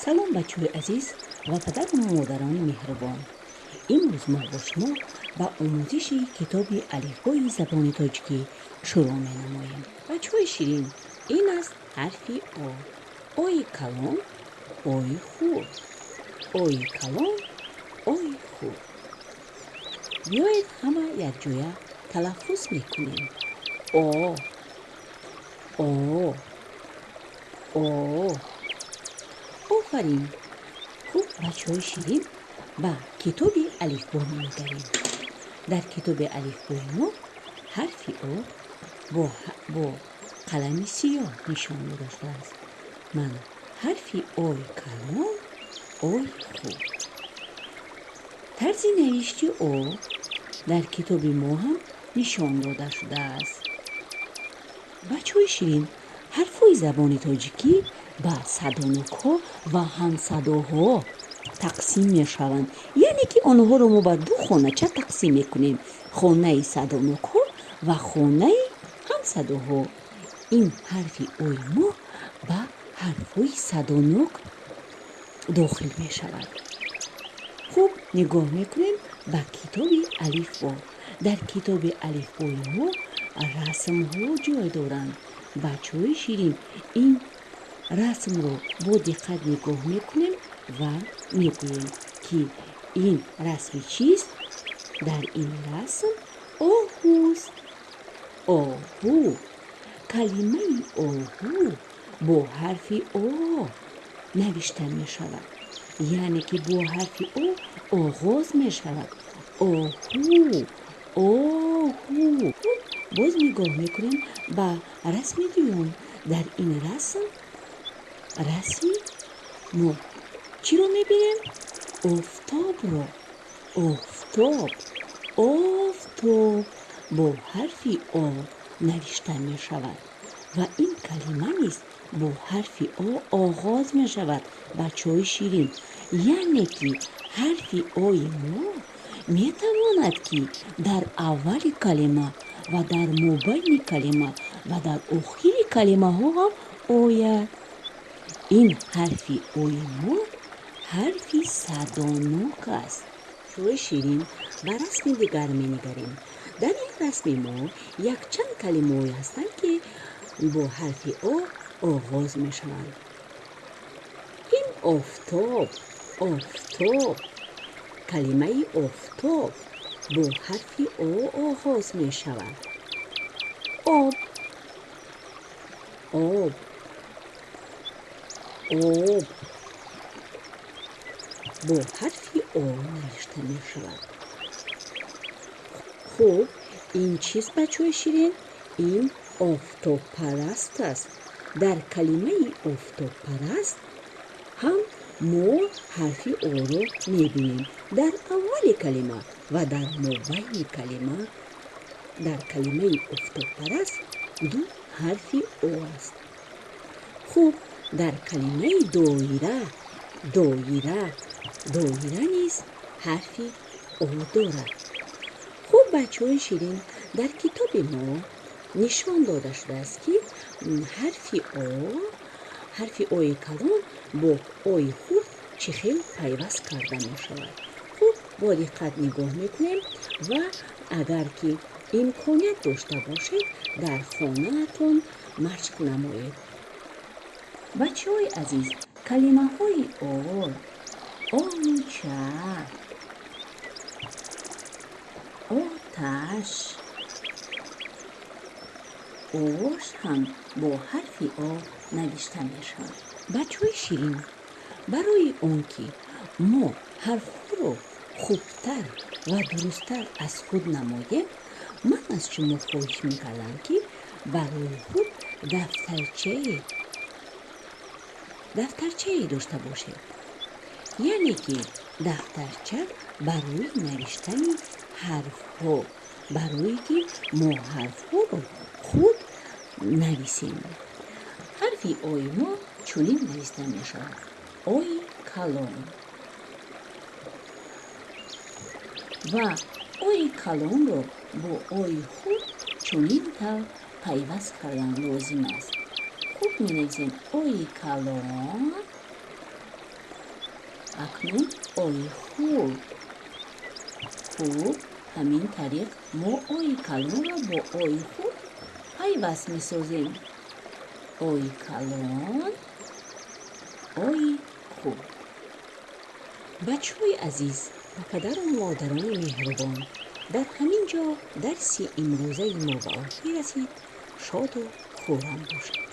Салом, бачаҳои азиз ва падару модарони меҳрубон. Имрӯз мо бо шумо ба омӯзиши китоби алифбои забони тоҷикӣ шурӯъ менамоем. Бачаҳои ширин, ин аст ҳарфи О. Ои калон, ои хурд. Ои калон, ои хурд. Биёед, ҳама якҷоя талаффуз мекунем. О, О, О. Офарин! Хуб, бачаҳои ширин, ба китоби алифбо менигарем. Дар китоби алифбои мо ҳарфи О бо қалами сиёҳ нишон дода шудааст. Мана ҳарфи Ои калон, ои хурд. Тарзи навишти О дар китоби мо ҳам нишон дода шудааст. Бачаҳои ширин, ҳарфҳои забони тоҷикӣ ба садонокҳо ва ҳамсадоҳо тақсим мешаванд, яъне ки онҳоро мо ба ду хонача тақсим мекунем: хонаи садонокҳо ва хонаи ҳамсадоҳо. Ин ҳарфи Ои мо ба ҳарфҳои садонок дохил мешавад. Хуб, нигоҳ мекунем ба китоби алифбо. Дар китоби алифбои мо расмҳо ҷой доранд. Бачаҳои ширин, ин расмро бо диққат нигоҳ мекунем ва мегӯем, ки ин расми чист. Дар ин расм оҳуст. Оҳу. Калимаи оҳу бо ҳарфи О навишта мешавад, яъне ки бо ҳарфи О оғоз мешавад. Оҳу, оҳу. Боз нигоҳ мекунем ба расми дуюм. Дар ин расми мо чиро мебинем? Офтобро. Офтоб, офтоб бо ҳарфи О навишта мешавад ва ин калима низ бо ҳарфи О оғоз мешавад. Бачаҳои ширин, яъне ки ҳарфи Ои мо метавонад, ки дар аввали калима ва дар мобайни калима ва дар охири калимаҳо ҳам ояд. Ин ҳарфи Ои мо ҳарфи садонок аст. Бачаҳои ширин, ба расми дигар менигарем. Дар ин расми мо якчанд калимаҳое ҳастанд, ки бо ҳарфи О оғоз мешаванд. Ин офтоб, офтоб. Калимаи офтоб бо ҳарфи О оғоз мешавад. Об, об, об бо ҳарфи О навишта мешавад. Хуб, ин чист, бачаҳои ширин? Ин офтобпараст аст. Дар калимаи офтобпараст ҳам мо ҳарфи Оро мебинем дар аввали калима ва дар мобайни калима. Дар калимаи офтобпараст ду ҳарфи О аст. Хуб, дар калимаи доира, доира, доира низ ҳарфи О дорад. Хуб, бачаҳои ширин, дар китоби мо нишон дода шудааст, ки ҳарфи О, ҳарфи Ои калон бо ои хурд чӣ хел пайваст карда мешавад. Хуб, бо диққат нигоҳ мекунем ва агар ки имконият дошта бошед, дар хонаатон машқ намоед. Бачаҳои азиз, калимаҳои ол, олуча, оташ, ош ҳам бо ҳарфи О навишта мешавад. Бачаҳои ширин, барои он ки мо ҳарфҳоро хубтар ва дурусттар аз худ намоем, ман аз шумо хоҳиш мекардам, ки барои худ дафтарчае дошта бошед, яъне ки дафтарча барои навиштани ҳарфҳо, барое ки мо ҳарфҳоро худ нависем. Ҳарфи Ои мо чунин нависта мешавад: Ои калон. Ва ои калонро бо ои хурд чунин тавр пайваст кардан лозим аст. Хуб, менависем: ои калон. Акнун ои хурд. Хуб, ҳамин тариқ мо ои калонро бо ои хурд пайваст месозем. Ои калон, ои хурд. Бачаҳои азиз ва падару модарони меҳрубон, дар ҳамин ҷо дарси имрӯзаи мо ба охир расид. Шоду хуррам бошед.